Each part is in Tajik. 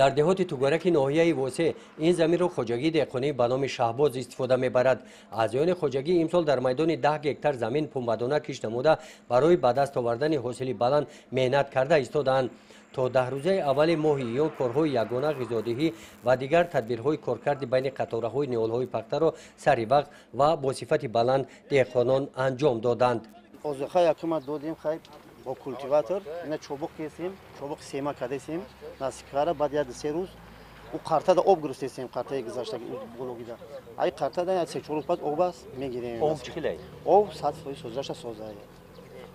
Дар деҳоти Тугараки ноҳияи Восе ин заминро хоҷагии деҳқонӣ ба номи Шаҳбоз истифода мебарад. Аъзоёни хоҷагӣ имсол дар майдони 10 гектар замин пунбадона кишт намуда, барои ба даст овардани ҳосили баланд меҳнат карда истодаанд. То 10 рӯзаи аввали моҳи июн корҳои ягона ғизодиҳӣ ва дигар тадбирҳои коркарди байни қатораҳои ниҳолҳои пахтаро сари вақт ва бо сифати баланд деҳқонон анҷом доданд. Озуқа якума додем, хай бо культиватор ина чобуқ кесем, чобуқ сема кардесем, насибкара баъд як се рӯз ӯ қартада об гирифтесем, қартаи гузашта гологида. Ай қартада як се-чор рӯз баъд об аст мегирем. Об чӣ хелай? Об 100% созаша созай.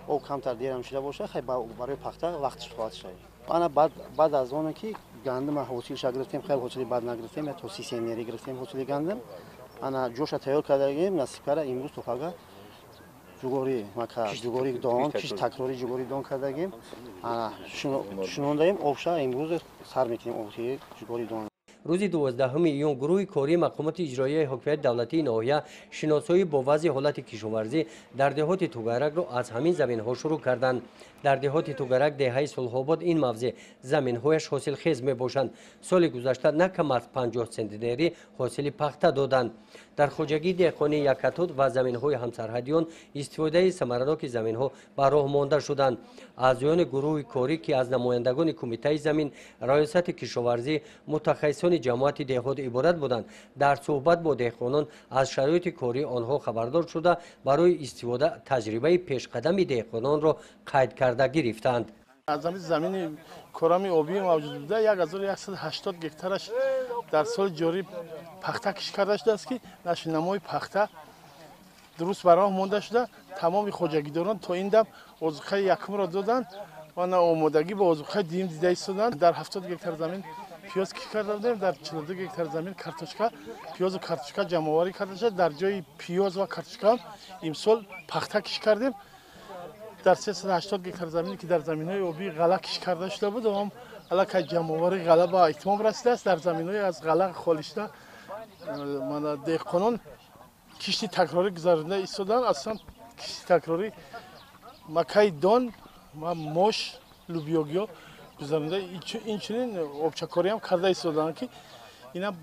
Об камтар дерам шуда боша, хай барои пахта вақтш хоҳад шуд. Ана баъд аз оне ки гандима ҳосилша гирифтем, хеле ҳосили бад нагирифтем, то 30 центнери гирифтем ҳосили гандим. Ана ҷоша тайёр кардагем, насибкара имрӯз то пага ҷугори мака, ҷугори дон, кишт такрори ҷугори дон кардагем. Ана шунондаем обша имрӯз сар мекунем обши ҷугори дон. Рӯзи 12 июн гурӯҳи кории мақомоти иҷроияи ҳокимияти давлатии ноҳия шиносоӣ бо вазъи ҳолати кишоварзӣ дар деҳоти Тугаракро аз ҳамин заминҳо шурӯъ карданд. Дар деҳоти Тугарак, деҳаи Сулҳобод, ин мавзеъ заминҳояш ҳосилхез мебошанд. Соли гузашта на кам аз 50 центнери ҳосили пахта доданд. Дар хоҷагии деҳқонии Якатуд ва заминҳои ҳамсарҳадиён истифодаи самараноки заминҳо ба роҳ монда шуданд. Аъзоёни гурӯҳи корӣ, ки аз намояндагони кумитаи замин, раёсати кишоварзӣ, мутахассисони ҷамоати деҳот иборат буданд, дар суҳбат бо деҳқонон аз шароити кории онҳо хабардор шуда, барои истифода таҷрибаи пешқадами деҳқононро қайд карда гирифтанд. Аз ҳамин замини корами обӣ мавҷуд буда 1180 гектараш дар соли ҷорӣ пахта кишт карда шудааст, ки нашъунамои пахта дуруст ба роҳ монда шуда. Тамоми хоҷагидорон то ин дам озуқаи якумро доданд ва на омодагӣ ба озуқаи дуюм дида истоданд. Дар 70 гектар замин пиёз кишт карда будем, дар 42 гектар замин картошка, пиёзу картошка ҷамъоварӣ карда шуд. Дар ҷои пиёз ва картошка имсол пахта кишт кардем. Дар 380 гектар замине ки дар заминҳои обӣ ғалла кишт карда шуда буд, ҳам аллакай ҷамъоварии ғалла ба итмом расидааст. Дар заминҳои аз ғалла холӣ шуда деҳқонон кишти такрорӣ гузаронида истоданд. Аслан кишти такрорӣ макаи дон ва мош, лӯбиёгиҳо гузаронида, инчунин обчакориам карда истоданд, ки ина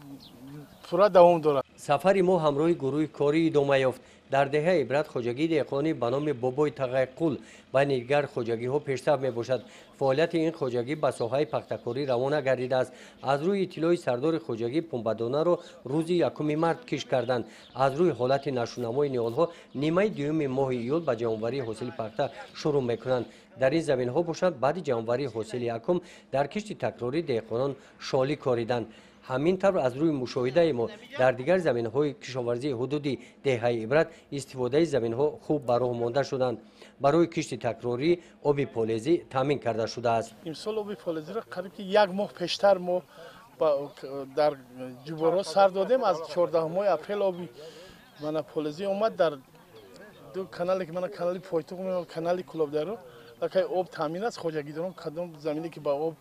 пурра давом дорад. Сафари мо ҳамроҳи гурӯҳи корӣ идома ёфт. Дар деҳаи Ибрат хоҷагии деҳқонӣ ба номи Бобои Тағайқул байни дигар хоҷагиҳо пешсаф мебошад. Фаъолияти ин хоҷагӣ ба соҳаи пахтакорӣ равона гардидааст. Аз рӯи иттилои сардори хоҷагӣ, пунбадонаро рӯзи 1 март кишт карданд. Аз рӯи ҳолати нашъунамои ниҳолҳо нимаи дуюми моҳи июл ба ҷамъоварии ҳосили пахта шурӯъ мекунанд. Дар ин заминҳо бошанд, баъди ҷамъоварии ҳосили якум дар кишти такрорӣ деҳқонон шолӣ кориданд. Ҳамин тавр аз рӯи мушоҳидаи мо дар дигар заминҳои кишоварзии ҳудуди деҳаи Ибрат истифодаи заминҳо хуб ба роҳ монда шуданд. Барои кишти такрорӣ оби полезӣ таъмин карда шудааст. Имсол оби полезиро қариб ки як моҳ пештар мо дар ҷуборо сар додем. Аз 14 апрел оби мана полезӣ омад дар ду канале ки мана канали Пойтуқ меомад, канали Кулобдаро лакай об таъмин аст. Хоҷагидорон кадом замине ки ба об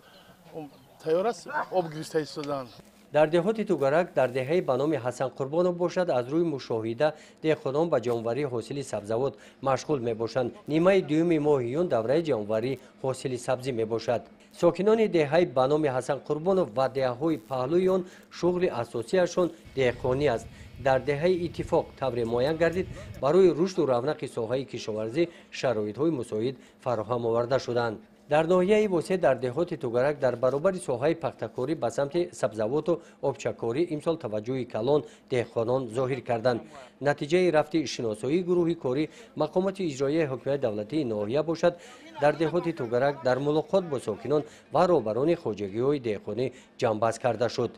тайёр аст, об гирифта истоданд. Дар деҳоти Тугарак, дар деҳаи ба номи Ҳасан Қурбонов бошад, аз рӯи мушоҳида деҳқонон ба ҷамъоварии ҳосили сабзавот машғул мебошанд. Нимаи дуюми моҳи июн давраи ҷамъоварии ҳосили сабзӣ мебошад. Сокинони деҳаи ба номи Ҳасан Қурбонов ва деҳаҳои паҳлӯи он шуғли асосиашон деҳқонӣ аст. Дар деҳаи Иттифоқ тавре муайян гардид, барои рушду равнақи соҳаи кишоварзӣ шароитҳои мусоид фароҳам оварда шуданд. Дар ноҳияи Восе дар деҳоти Тугарак дар баробари соҳаи пахтакорӣ ба самти сабзавоту обчакорӣ имсол таваҷҷӯҳи калон деҳқонон зоҳир карданд. Натиҷаи рафти шиносоии гурӯҳи корӣ мақомоти иҷроияи ҳокимияти давлатии ноҳия бошад, дар деҳоти Тугарак дар мулоқот бо сокинон ва роҳбарони хоҷагиҳои деҳқонӣ ҷамъбаст карда шуд.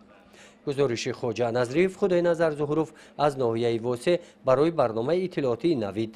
Гузориши Хоҷа Назриев, Худойназар Зуҳуров аз ноҳияи Восе барои барномаи иттилоотии Навид.